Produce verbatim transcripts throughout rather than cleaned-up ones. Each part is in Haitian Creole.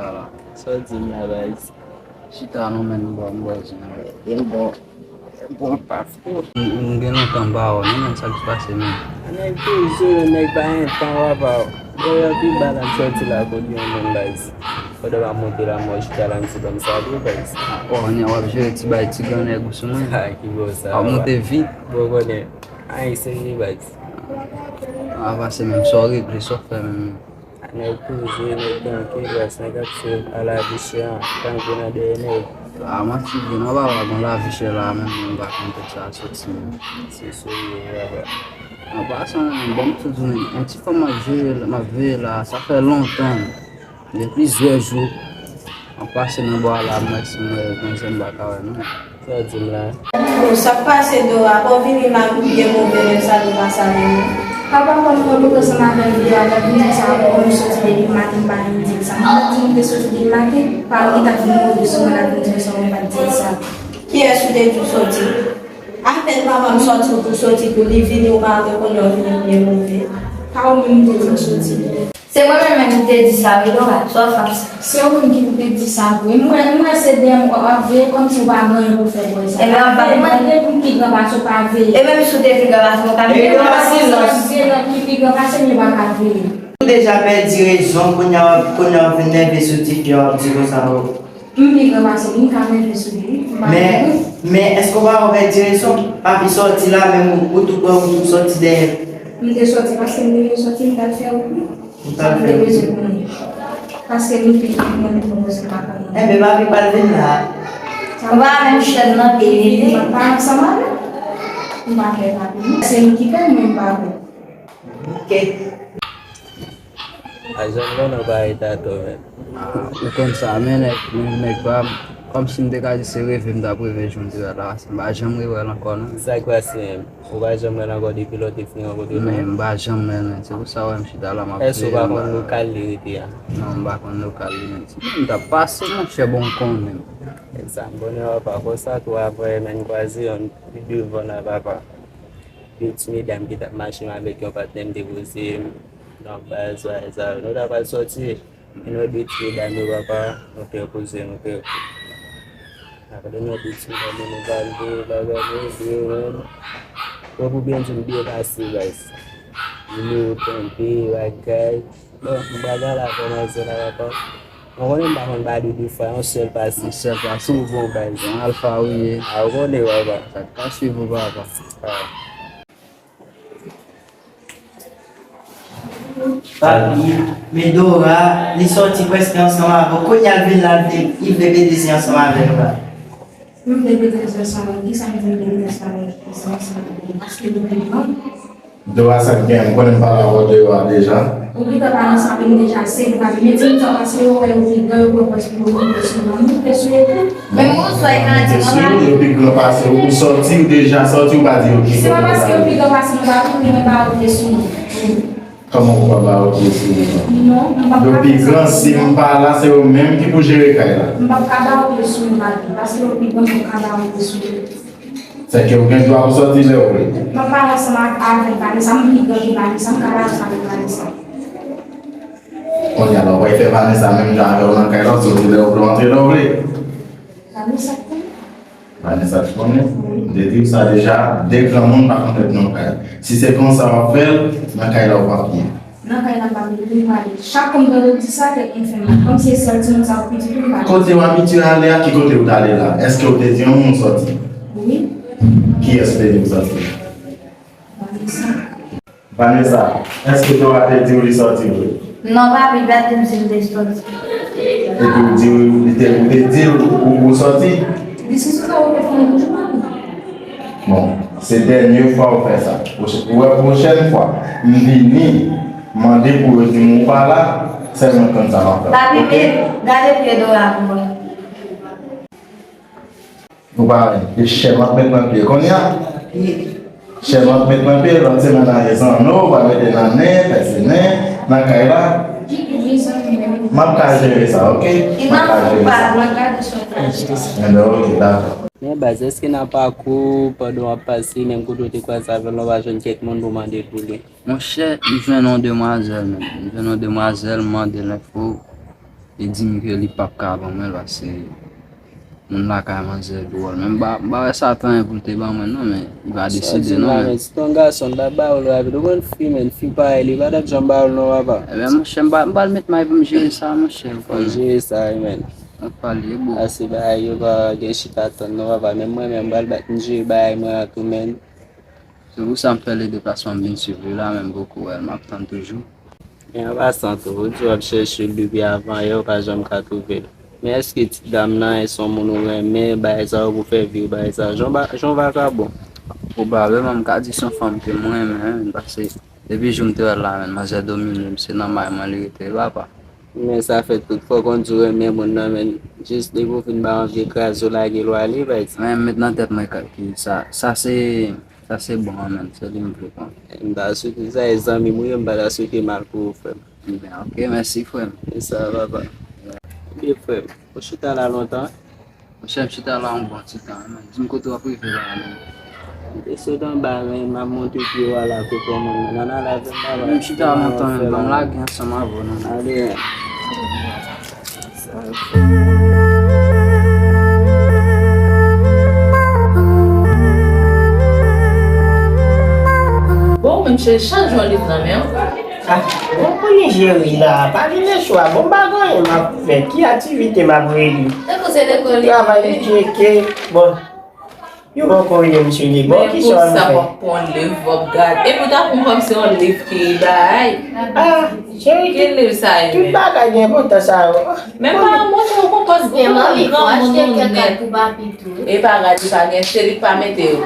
chita la. Sa w di m la, baz? Chita non, men, m bò, m bò zen avè. Byen bon. Byen bon, pa fou. M gen lontan m pa wè w non, men sa k pase menm? Nèg toujou, nèg pa gen tan, papa. Dayè pi ba la m sòti la kote yon moun, baz. Pandan m ap monte la, m wè w chita la, m di ban m sa tou, baz. O, nèg w ap jere ti bay ti gran nèg ou sou mwen. Ha, ki bò sa? W ap monte vit. Bon, konnen. Ay, serye, baz. A pase menm, sa w regle, sa w fè menm? Nèg poze, nèg tranke, baz, nèg ap swiv a lavi chè an, tankou nan dèyè nèg. A manti vre, non, papa, bon, lavi chè la menm, m pa konn kot sa soti menm. Se serye, papa. An pasan, bon, m tou di w, yon ti fanm m ap veye, m ap veye la, sa fè lontan. Gen plizyè jou. M ap pase nan bò a la, m wè si m wè manzè m pa ka wè non. Sa w di m la? Bon, sa k pase Dora, pa w vini mal ou byen move lè sa Dora sa menm. Papa, mwen mwen poko sanm avè l vye a, lè vini sa, mwen mwen soti depi maten m pa vin di l sa. Mwen pa di m te soti depi maten, pa w ki t ap vin move sou mwen la vin di l sa, mwen pa t di l sa. Kiyès ou te di w soti? Apèn papa m sòti ou pou soti pou li vini, ou pa antre kounye a w vini byen move. Pa ou menm m te di w soti. Se mwen menm menm ki te di sa wi Dora, sa w ap fè sa. Se ou menm ki te di sa vre. M wè, m wè se dèyè m w ap veye kòmsi w pa gen anyen pou fè pou wè sa. Ebyen w ap veye. Mwen depi m pi gran pase w pa veye. E menm si w te pi gran pase m w ka veye. Ebyen w ap silans. Mwen depi m pi gran pase m yo pa ka veye. Ou deja pèdi rezon, kounye a w ap, kounye a w ap vin nève sou tifi a w ap di konsa o. M pi gran pase li, m ka nève sou li wi. M pa veye. Men, men èske w pa wè w pèdi rezon? Papi sòti la, menm ou, ou tou pran, ou tou sòti dèyè. M te sòti paske m te vle sòti, m t al fè wout mwen. Ou t al fè wout mwen. Paske m te vin mwen pou mwen se pa konnen. Enben, papi pa t vin la. Ou pa menm chèn nan, vini li. M pa ansanm avè m. M pa fè papi. Se m ki fè, mwen m pa vle. Ok. A janm konnen w pa rete atò menm. Ou konn sa, men nèg, men nèg pa m. Kòmsi m te ka di se reve m t ap reve jou m te wè l la, paske m pa janm rewè l ankò non. Sa k pase menm? Ou pa janm wè l ankò depi lè w te fin rankontre l? Men m pa janm wè l menm. Se pou sa w wè m chita la m ap veye. Èske w pa konn lokal li rete a? Non, m pa konn lokal li menm. Si m t ap pase, monchè, bon, m konnen. Egzak, m konnen w pa konsa tou apre, men n kwaze yon devan la, papa. De ti medam ki t ap mache m avèk yon patnè m te poze m. Donk, bagay sa, sa, nou ta pral sòti. E nou de ti medam yo, papa, nou te poze, nou te. Apre nou de ti medam yo, nou pral de bagay nou, de menm. Bon, pou byen di, m byen pase, guys. Nimewo tonbe, bagay. Bon, m bagay la, kòmanse la, papa. Mwen konnen m pa konn ba de de fwa, yon sèl pase. Yon sèl pase. Tou bon, guys. Yon alfa ou ye. A, ou konnen, papa. Sa k pa swiv ou, papa. A. Papi, men Dora, li sòti prèske ansanm avè w. Kounye a l vin la, li vle, li vle pete zen ansanm avè nou la. M vle pete zen ansanm avè w. Kisa m vle pete zen ansanm avè w? Paske nou pi gran. Dora, sa k gen? M konnen m pale avè w de yo a deja. Ou gentan pale ansanm avè m deja, se vre, papi. Men di m sa, paske yo wè yo pi gran, yo pran pòz pou yo monte sou nou, monte sou yo tou. Men mwen sa, e ka di, mwen, yo pi gran pase w, ou sòti, ou deja sòti, ou pa di yo ki kote w prale. Se pa paske yo pi gran pase nou, papi, pou mwen ba yo pye sou nou. Kòman ou pa ba yo pye sou ou? Non, m p ap ba yo pye sou ou. Yo pi gran, si m pa la, se yo menm ki pou jere kay la. M p ap ka ba yo pye sou ou, papi, paske yo pi gran, m p ap ka ba yo pye sou ou. Sèke ou gen dwa pou sòti lè ou vle. M ap pale ansanm ak, avèk Vanessa, m pi gran ke Vanessa, m ka pale ansanm avèk Vanessa. Kounye a la, ou pral fè Vanessa menm jan avè w nan kay la, w sòti lè ou vle, w antre lè ou vle. Vanessa konnen. Vanessa t konnen. Wi. M te di w sa deja, de granmoun pa konn tèt nan kay. Si se konsa w ap fè l, nan kay la ou p ap byen. Nan kay la m pa vle vin pale. Chak kou m tande w di sa, tèt mwen fè m mal. Kòmsi e sèl timoun sa ou pitit ou m pale. Kote w abitye ale a, ki kote ou t ale la? Èske ou te di yon moun sòti? Wi. Kiyès ou te di pou sòti? Vanessa. Vanessa, èske Dora te di w li sòti vre? Non, papi, pa t di m si l te sòti. Epi ou di w, li te, ou te di l ou, ou sòti? Diskisyon sa yo te fè m toujou, papi. Bon, se dènye fwa ou fè sa. Pwoch-, ou wè, pwochèn fwa m vini mande pou yo di m ou pa la, sèlman tann sa m ap fè. Papi, ok? Men gade pye Dora pou mwen. Ou pa wè, e chè m ap met nan pye kounye a. Chè m ap met nan pye, lòt semèn nan e zanno, ou pral mete nan nen, pèse nen, nan kay la. M ap ka jere sa, ok? M ap ka jere sa. Enben, ok, dakò. Men baz, èske nan pakou w, pandan w ap pase, menm kote w te kwaze avè l, ou pa jwenn kèk moun pou mande l pou li? Monchè, m jwenn yon demwazèl, men. M jwenn yon demwazèl, m mande l enfo. Li di m ke li p ap ka ban mwen l paske moun lakay manzè dwòl. Men m pa, m pa wè sa t anyen pou l te ban mwen non, men li pa deside non, men. Sa di la, men, si t yon gason, l t ap ba ou l rapid. Ou konn fi, men, fi parèy li pa t ap janm ba ou l non, papa. Ebyen, monchè, m pa, m pral met may pou m jere sa, monchè, ou konnen. Fò jere sa wi, men. Mwen pale, bro. Ase bagay yo pa gen chita tann non, papa. Menm mwen menm, m pral bat m jere bagay mwen an tou, men. Se pou sa m fè le deplasman m vin swiv li la, men m poko wè l, m ap tann toujou. Men an pasan tou, ou di w ap chèche l depi avan yè, ou pa janm ka twouve l. Men èske ti dam nan, èske se yon moun ou renmen, bagay sa yo pou fè vi w, bagay sa yo, jan w va, jan w vakabon? Pwobableman, m ka di se yon fanm ke mwen renmen, wi, paske depi jou m te wè l la, men, manzè domine m, se nan may mwen li rete, papa. Men sa fè tout fwa w konn di w renmen moun nan, men jis depi w fin ba yon vye kraze, w lage l w ale, baz. Men m met nan tèt mwen ke sa, sa se Sa se bon an, men, se li m vle pran. M ta swete sa, e zanmi m ou ye, m pa ta swete mal pou ou, frè m. Ebyen, ok, mèsi, frè m. E sa, papa. Ebyen, frè m, ou chita la lontan? Monchè, m chita la yon bon ti tan, men. Di m kote w ap rive la, men. M te sot anba, men, m ap monte pi wo a la, kote moun nan. Nan, nan, la, vin, papa. M chita la lontan, men, ban m lage ansanm avè w, non. Ale, men. Bon, monchè, chak jou w ap nan men w. Ah, bon, pou Nijeri la, pa vin echwe a. Bon, m pa gen anyen m ap fè. Ki aktivite m ap rele? Tankou se lekòl li. Travay li tcheke. Bon. Yo poko ye m sou li. Bon, men ki sa w ap fè? Pou sa w ap pran liv, w ap gade. Epi w ta pran kòmsi yon liv ki bay. Ah, cheri, ki liv sa ye menm? Tout bagay gen enpòtans sa yo. Men pa montre w konpòz granmoun ou nèt. E pa rad li pa gen, se li k pa mete yo.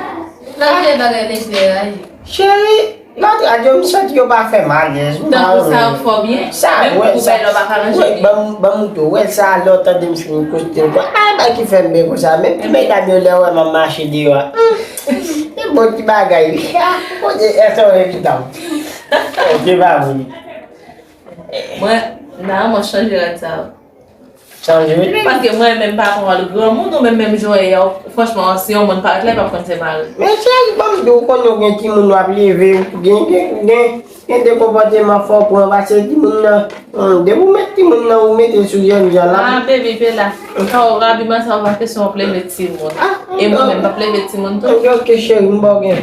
Lòt de bagay mesye a ye. Cheri, lòt rad yo, m santi yo pa fè m alèz. Tankou sa yo fè w byen? Sa, menm wè, pou sa, bay lè w pa ka ranje byen. Ban m, ban m tou, wè sa, lè w tande m fin kote l, kwa, a, bay ki fè m byen konsa. Menm ti medam yo, lè yo wè m ap mache deyò a, hmm, se bon ti bagay, wi. Ah, kote, èske w envite m? Ok, pa vre. Mwen, nan, mwen chanje rad sa yo. Chanje. Paske mwen menm pa pran granmoun, ou menm, menm jan w ye a, franchman, si yon moun parèt la, li p ap konn se mari. Men cheri, ban m di w, ou konnen w gen timoun w ap leve, gen, gen, gen, gen de konpòteman fò w pran, paske timoun nan, hum, depi w met timoun nan, ou mete l sou jènjan la. Ah, baby, pe la. Sa w rabiman sa w pa kesyon w ap leve timoun. Ah, e mwen menm, m ap leve timoun tou. Ok, ok, cheri, m ba w gen.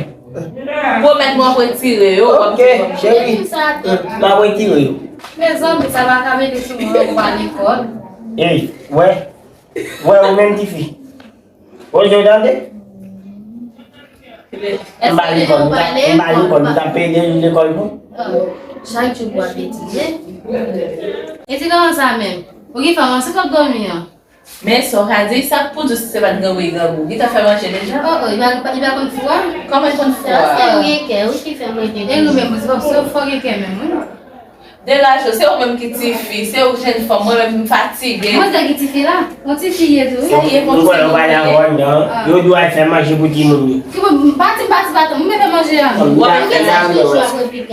Pwomèt mwen ap retire yo. Ok, cheri. M ap retire yo. Mezanmi, sa pa ka mete sou mwen pou ale lekòl. Ey, wè. Wè, ou menm tifi. Oje w tande? M pa lekòl, m ta, m pa lekòl, m ta peye de jou lekòl pou. Oh, chak jou pou ap etidye. E ti kòman sa menm? Ou ki fè w ansanm k ap dòmi an? Men sa w ka di, sa k pou di w si se pa t grangou li grangou? Li ta fè manje deja? Oh, oh, li pa, li pa konn fou a? Kòman l konn fou a? Se ou gen kè, ou ki fè manje deja. E nou menm, se pa, se ou fò gen kè menm, wi. Deraje w, se ou menm ki tifi, se ou jèn fanm, mwen menm m fatige. Mwen se ki tifi la? Yon tifi ye tou, wi. Sa ye, m wè yo pale avè w anndan. Yo di w al fè manje pou timoun yo. Ki bon, m pati, m pati, pati, m pa t fè manje a. W ap fè manje.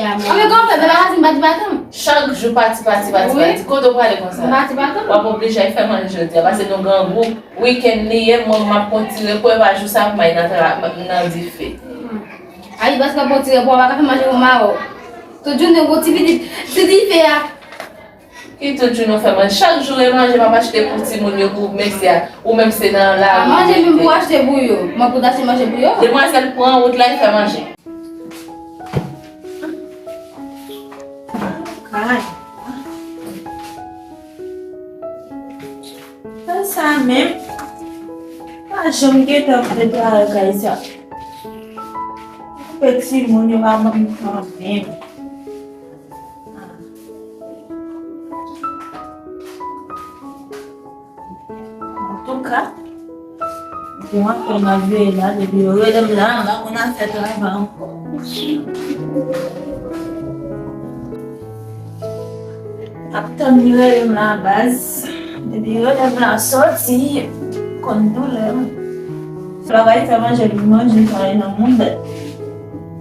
Anben, kòman fè, bebe a di m pati, pati. Chak jou pati, pati, pati, pati. Kote w prale konsa? M pati, pati. W ap oblije al fè manje jodi a, paske nou grangou. Wikenn li ye, mwen m ap konn tire pwen pa jou sa pou m al nan tra-, nan dife. Ayi, paske w ap konn tire pwen, w pa ka fè manje pou mawon. Tout jounen, gwo ti pitit, ti dife a. Ki tout jounen w fè manje? Chak jou e manje m ap achte pou timoun yo, pou mesye a. Ou menm se nan lari ou rete. A manje menm pou achte pou yo. Mwen pou achte manje pou yo? Demwazèl pran wout la, li fè manje. Kay. Sa menm. Pa janm gentan prepare kay sa. Koupe timoun yo pa ban m tan menm. Antouka, bon, apre m ap veye la, depi yo rele m la, m pa konn afè travay ankò. Ap tann li rele m la, baz. Depi yo rele m la, sòti, konn doulè m. Si w pa bay fè manje, li manje, travay nan mouda.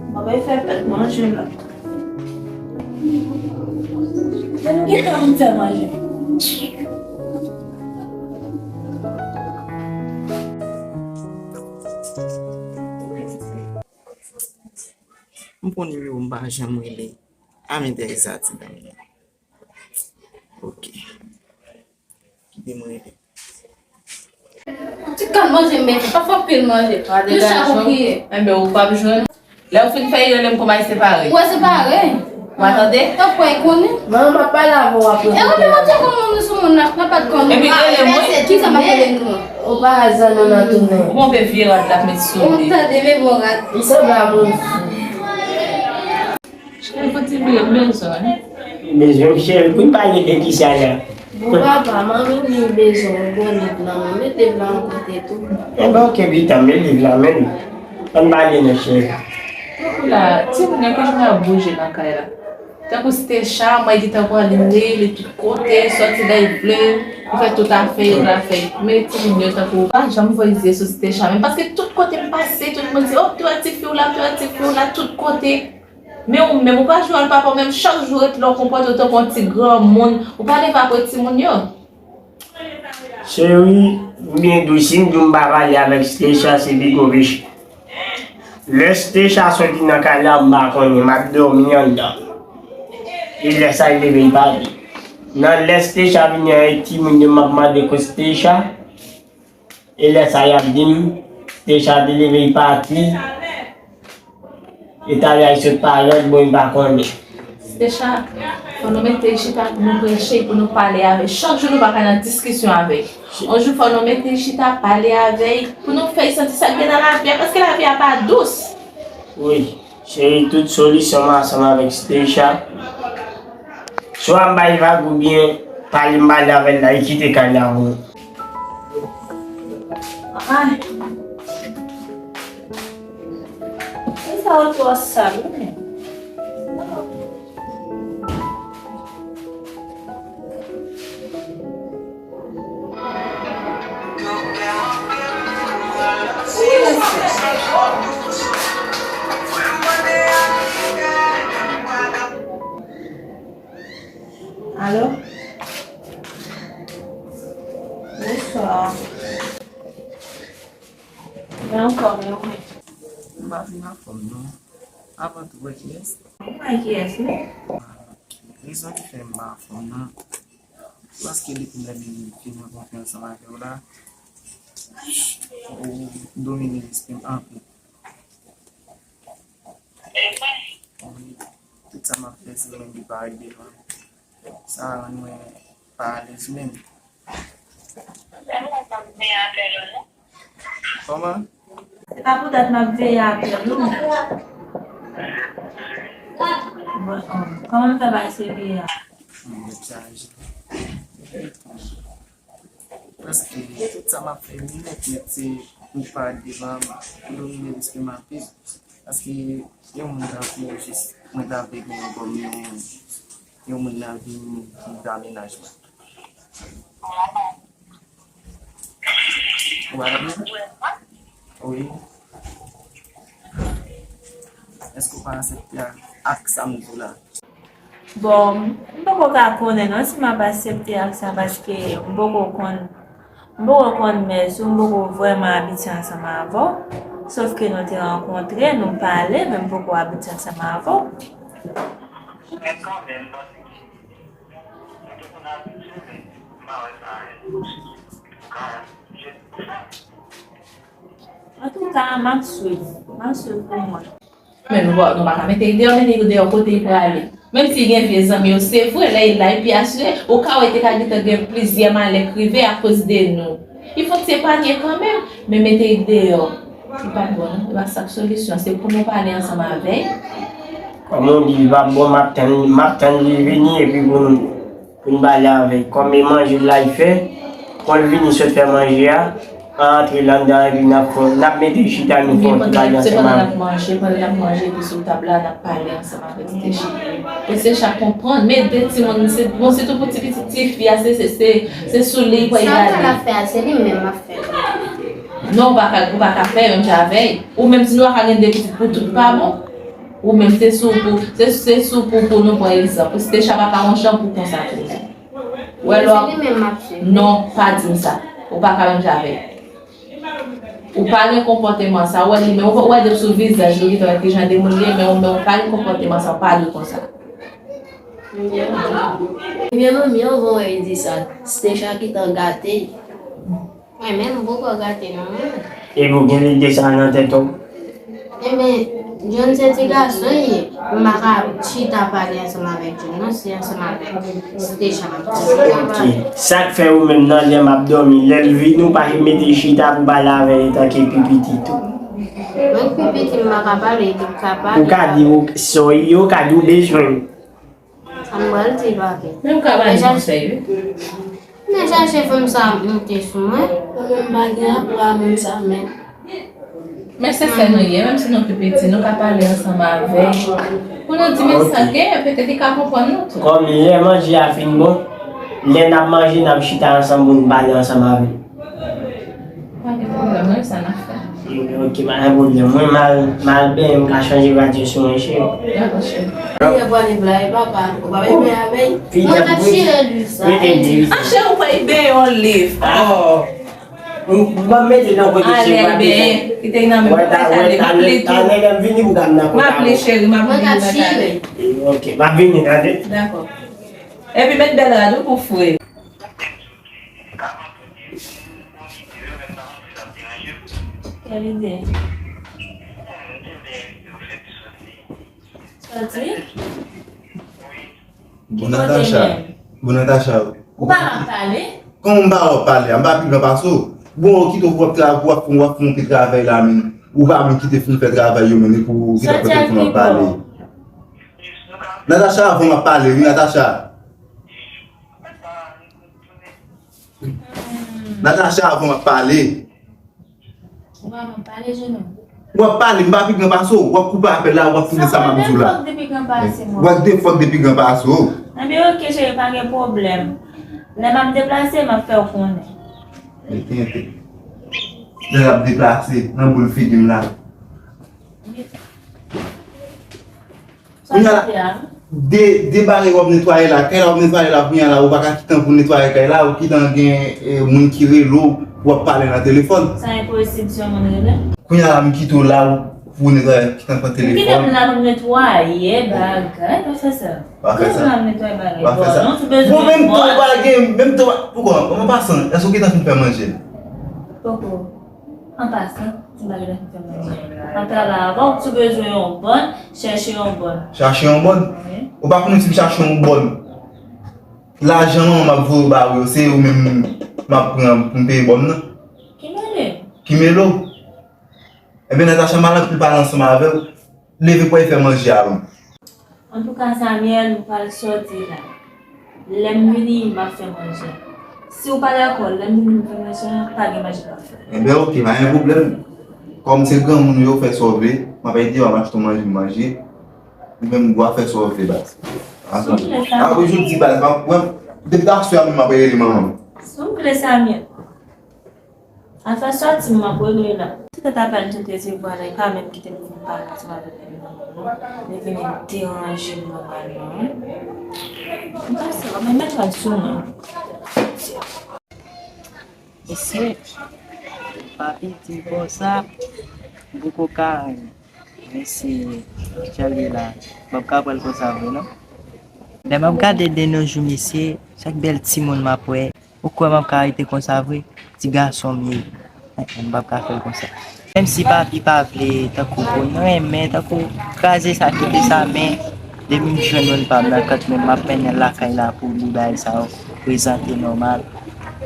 M pa bay fè pèt manje la. Men nou gentan vin fè manje. M pran nimewo, m pa janm rele. A m enterese a ti dam nan. Ok. Kite mwen rele. Ti kal manje, men pa fè anpil manje. Yon chak ou kriye. Enben, ou p ap jwenn. Lè w fin fè, rele m kòman se pare. Ou wè se pare. Ou pa tande? Tanpri, konnen. Manman, m ap pale avè w apre. E ou menm, ou te konn moun sou moun la, nan pa t konn. Epi rele mwen. Kisa m ap rele nou an? Ou pa zanmi nan tounen. Ou konn vye rad la met sou li. Ou tande, men bon rad. Li sanble a moun fou. Cheri, fò ti vire bezwen. Bezwen, cheri, pou n pale de kisa la? Bon, papa, manmi di bezwen yon bon liv nan men, met liv la yon kote tou. Enben, ok, pitit, met liv la men. Ann pale non, cheri. Tankou la, timoun yo kontinye ap bouje nan kay la. Tankou Stecha, mwen di tankou ann li, li tout kote, sòti lè l vle, li fè tout afè yo la fè. Men timoun yo tankou, pa janm voye zye sou Stecha menm, paske tout kote m pase, tout moun di, "Oh, m te wè tifi w la, m te wè tifi w la," tout kote. Men ou menm, ou pa jwe wòl papa w menm, chak jou ret la w konpòte w tankou yon ti granmoun, ou pa leve apre timoun yo. Cheri, m byen dous, si m di w m pa pale avèk Stecha, se pi gwo peche. Lè Stecha sòti nan kay la, m pa konnen, m ap dòmi anndan. E lè sa l leve, l pale. Nan lè Stecha vini an, e timoun yo, m ap mande kot Stecha. E lè sa y ap di m, Stecha te leve, l pati. E talè a, l sot pa lòt bò, m pa konnen. Stecha, Fò nou mete l chita pou nou preche, pou nou pale avè l. Chak jou nou pa ka nan diskisyon avè l. Yon jou fò nou mete l chita, pale avè l, pou nou fè l santi sa k gen nan lavi a, paske lavi a pa dous. Wi, cheri, tout solisyon mwen ansanm avèk Stecha. Swa m bay vag oubyen pale m pale avè l la, e kite kay la pou mwen. Ay. Sa yo twò sal, wi. Alo? Bonswa. Mwen anfòm, e ou menm? M pa vin anfòm, non. Avan tou, wè kiyès? Ou wè kiyès, wi. Rezon ki fè m pa anfòm, non. Paske depi lè m vin rankontre ansanm avè w la, ou domine lespri m anpil. Wi, tout sa m ap fè, se ou menm ki parèt devan m. Sa rann mwen pa alèz menm. Kòman? Se pa poutèt m ap veye apèl ou. Bon, kòman m fè pa eseye veye a? Hmm, nèt chaje. Paske tout sa m ap fè, li nèt, nèt, se pou pa devan m, pou domine lespri m anpil. Paske yon moun tankou w jis, mwen ta vle gen yon kòm yon, yon moun nan vi m, yon dam menaj mwen. Ou pa tande? Wi. Èske w pa aksepte ak, ak sa m di w la? Bon, m poko ka konnen non si m ap aksepte ak sa, paske m poko konn, m poko konn mès ou, m poko vrèman abitye ansanm avè w. Sòf ke nou te rankontre, nou pale, men m poko abitye ansanm avè w. Men kanmenm, paske nou te konn abitye, men m pa wè sa ka jwenn pou fè. Antouka, m ap swiv. M ap swiv pou mwen. Men nou pa, nou pa ka mete l deyò, men li deyò kote l prale. Menm si l gen vye zanmi yo, se vre, lè l la, li pi asire, ou ka wè te ka gentan gen plizyè malè k rive akoz de nou. Li fon ti epanye kanmenm, men mete l deyò. Li p ap bon, non. Li pa sa k solisyon, se pou nou pale ansanm avè l. Kòm ou di, li p ap bon, m ap tann, m ap tann li vini, epi pou nou pou n pale avè l. Kòm e manje l la l fè, kon l vini sot fè manje a, antre l anndan epi n ap fè, n ap mete l chita, nou fè yon ti pale ansanm avè l. Se pandan n ap manje, pandan n ap manje epi sou tab la, n ap pale ansanm avèk Stecha. Pou Stecha konprann, men de timoun, se, bon, sitou pou ti pitit ti fi a, se, se, se, se sou li pou l gade. Sa l ap fè a, se li menm m ap fè. Non, ou pa ka, ou pa ka fè menm jan avè l. Ou menm si nou pa ka gen de pitit pou tout pa bon. Ou menm se sou pou, se, se sou pou, pou nou pran egzanp. Stecha pa ka yon jan pou konsa tou. Wè lò. Se li menm m ap swiv. Non, pa di m sa. Ou pa ka menm jan avè l. Ou pa gen konpòteman sa. Ou wè li menm, ou wè depi sou vizaj li, ou gentan wè ki jan de moun li ye, men ou, men ou pa gen konpòteman sa, ou pa dwe konsa. Ebyen, manmi, anvan w di sa, Stecha gentan gate. Mwen menm, m poko gate non, mwen. Epi w gen lide sa nan tèt ou? Ebyen, John se ti gason l ye. M pa ka chita pale ansanm avèk John non, se ansanm avèk Stecha m ap pale. Ok. Sa k fè ou menm nan lè m ap dòmi, lè l vini ou pa mete chita pou pale avè l etanke pi piti tou? Mwen pi piti m pa ka pale, li ka pale. Ou ka di w sa w ye, ou ka di w bezwen l. Sa m pral di papi. Men m ka ba nou konsèy, wi. Men chache fanm sa ap monte sou mwen. Mwen menm m pa gen rapò a moun sa menm. Men se sè nou ye, menm si nou pi piti, nou ka pale ansanm avè l. Pou nou di men sa k genyen, petèt li ka konprann nou tou. Kòm lè manje a fin bon, lè n ap manje, n ap chita ansanm pou n pale ansanm avè l. Pa gen pwoblèm, non, sa n ap fè. Ok, pa gen pwoblèm. Mwen m al, m al benyen, m ka chanje radyo sou mwen, cheri. Dakò, cheri. Priyè pou anniv la, e papa, ou pa vle benyen avè l? Mwen t ap chire liv sa. Ah, cheri, ou pa vle benyen yon liv. Oh. M, m ap mete l yon kote, cheri, pa bezwen. Kite l nan men papa, sa li, m ap li tou. Talè lè m vini, m ap nan kòt avè w. M ap li, cheri, m ap li nan talè. Ok, m ap vini, tande. Dakò. Epi met bèl rad ou pou fre. Kèl ide? Sòti? Bon, Natacha. Bon, Natacha. Ou pa ka pale? Kòman m pa wè w pale a? M pa pi gran pase w? Bon, ou kite w ap tra-, w ap, w ap fè yon pil travay la, men ou pa menm kite fin fè travay yo, men epi w kite ap pran telefòn w ap pale. Natacha, avan m ap pale, wi, Natacha. Natacha, avan m ap pale. Ou pa konn pale, jenòm? W ap pale, m pa pi gran pase w. W ap koupe apèl la, w ap tande sa m ap di w la. Sa fè de fòk de pi gran pase mwen. W ap de fòk de pi gran pase w. Ebyen, oke, cheri, pa gen pwoblèm. Lè m ap deplase, m ap fè w konnen. Mete, mete. Lè l ap deplase, nan boul figi m la. Kounye a la, de, de bagay w ap netwaye la, kay la w ap netwaye la, kounye a la, ou pa ka kite an pou netwaye kay la, ou kite an gen, eh, moun ki rele w, w ap pale nan telefòn. Sa enposib si yon moun rele? Kounye a la, m kite w la, ou, pou w netwaye, kite an pran telefòn. Ou kite m la pou m netwaye bagay, pa fè sa. Pa fè sa. Kite m la pou m netwaye bagay. Pa fè sa. Bon, menm tan ou pa gen, menm tan ou pa, poukò, an pasan, èske ou gentan fin fè manje? Poko. An pasan, si m pa gentan fin fè manje. M ap travay avè w, si w bezwen yon bòn, chèche yon bòn. Chache yon bòn? Wi. Ou pa konnen si m chache yon bòn, lajan manman m ap voye w ba ou yo, se ou menm m ap pran pou m peye bòn nan? Ki mele? Ki mele w? Ebyen, Natacha, m al anpil pale ansanm avè w. Leve pou w al fè manje a, menm. Antouka, Samuel, m pral sòti la. Lè m vini, m ap fè manje. Si w pa dakò, lè m vini, m fè manje a, pa gen manje m ap fè. Enben, oke, pa gen pwoblèm. Kòm se granmoun ou ye, w fè sa w vle, m ap ede w, m achte w manje, m manje. Ou menm, w a fè sa w vle, baz. Souple, Samuel. Apre jodi, baz, m ap, depi aswè a menm, m ap rele manman m. Souple, Samuel. Afè sòti m ap rele la. Ti tèt apèl m te te se vwa la, li pa menm kite m vin pale ansanm avèk li non. Li vin deranje m nòmalman, wi. M pase la, men mèt al sou mwen. Mesye, papi di m konsa, m poko ka anyen. Mesye, jan l ye la, m p ap ka pran l konsa vre non. Lè m ap gade de nos jours, mesye, chak bèl timoun m ap wè, ou kwè m ap ka rete konsa vre? Ti gason m ye. Enhen, m p ap ka fè l konsa. Menm si papi pa vle, tankou pou n renmen, tankou kraze sa, kite sa, men depi m jwenn moun pa m nan, kanmenm m ap mennen l lakay la pou li, bagay sa yo prezante nòmal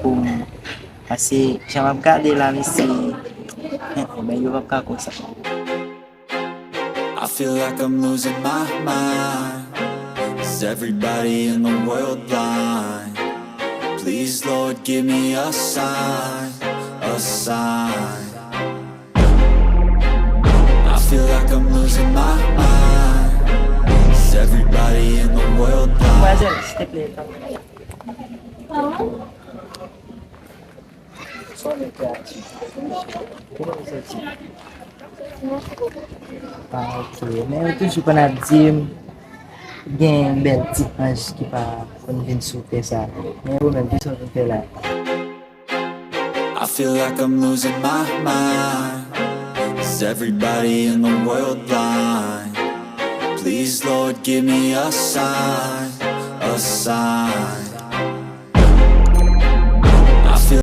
pou m. Paske jan m ap gade la, mesye, enhen, bagay yo p ap ka konsa. I feel like I'm losing my mind. Is everybody in the world blind? Please, Lord, give me a sign, a sign. I feel like I'm losing my mind. Is everybody in the world blind? Demwazèl, silteplè, tanpri. Sa w mete a ti? Kote w soti? Ah, ok. Men yo toujou konn ap di m, gen bèl ti anj ki pa konn vin sou tè sa. Men ou menm, kisa w vin fè la? I feel like I'm losing my mind. Is everybody in the world blind? Please, Lord, give me a sign, a sign.